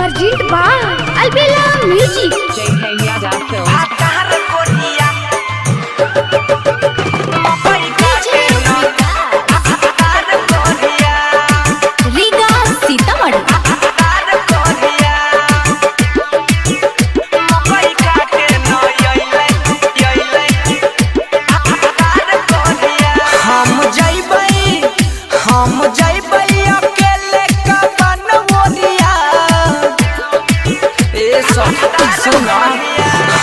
Present by Albela Music. JK Yadav Films. भातार Korea मकई काटे न भातार कोरिया Riga Sitamarhi. भातार कोरिया मकई काटे न अइलै अइलै भातार कोरिया हम जइबै अकेले कबन ओरिया ए सुना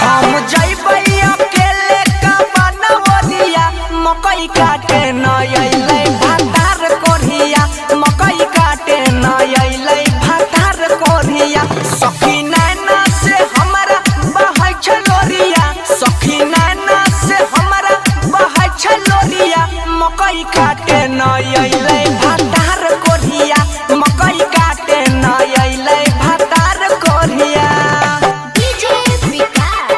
हम जइबै अकेले कबन ओरिया मकई काटे न अइलै भातार कोरिया मकई काटे न अइलै भातार कोरिया सखी नैना से हमरा बहै छै लोरिया सखी नैना से हमरा बहै छै लोरिया मकई काटे न अइलै भातार कोरिया मकई काटे न अइलै भातार Korea DJ Vikas.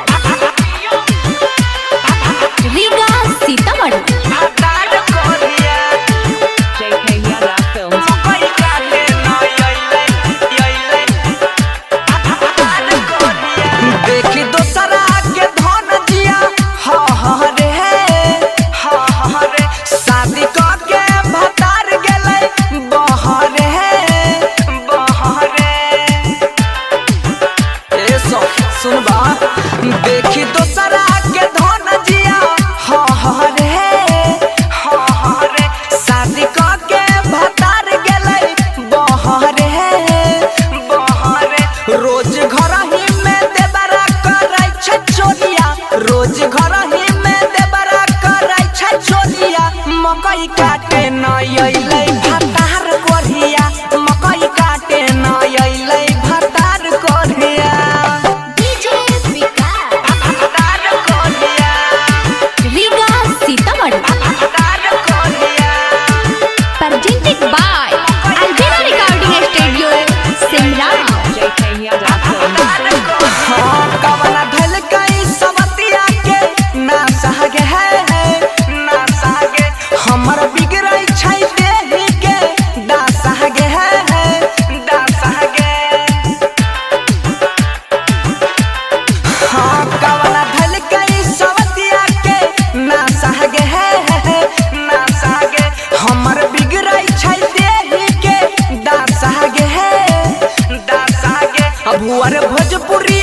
Riga Sitamarhi. भातार कोरिया JK Yadav Films. मकई काटे न अइलै अइलै भातार कोरिया देखी दोसरा के धन जिया हा हा रे हा हा रे शादी क के भातार गेलै बहरे बहरे ए सखी सुनबा देखी दोसरा के धन जिया हा हा रे हा हा रे शादी क के भतार गेलै बहरे बहरे रोज घर ही में देबरा करै छै चोरिया रोज घर ही में देबरा करै छै चोरिया मकई काटे न अइलै भातार कोरिया मकई काटे न अइलै भातार कोरिया DJ Vikas. भातार कोरिया Riga Sitamarhi. भातार Korea Presented by Albela Recording Studio, Simra. JK Yadav Films. हाँ, कवना ढलकई सवतिया के ना सहगे है ना सहगे हमर बिगड़ै छै देहि के दा सहगे है दा सहगे हाँ कवना ढलकई सवतिया के ना सहगे है ना सहगे हमर बिगड़ै छै देहि के दा सहगे है दा सहगे अब भुअर भोजपुरी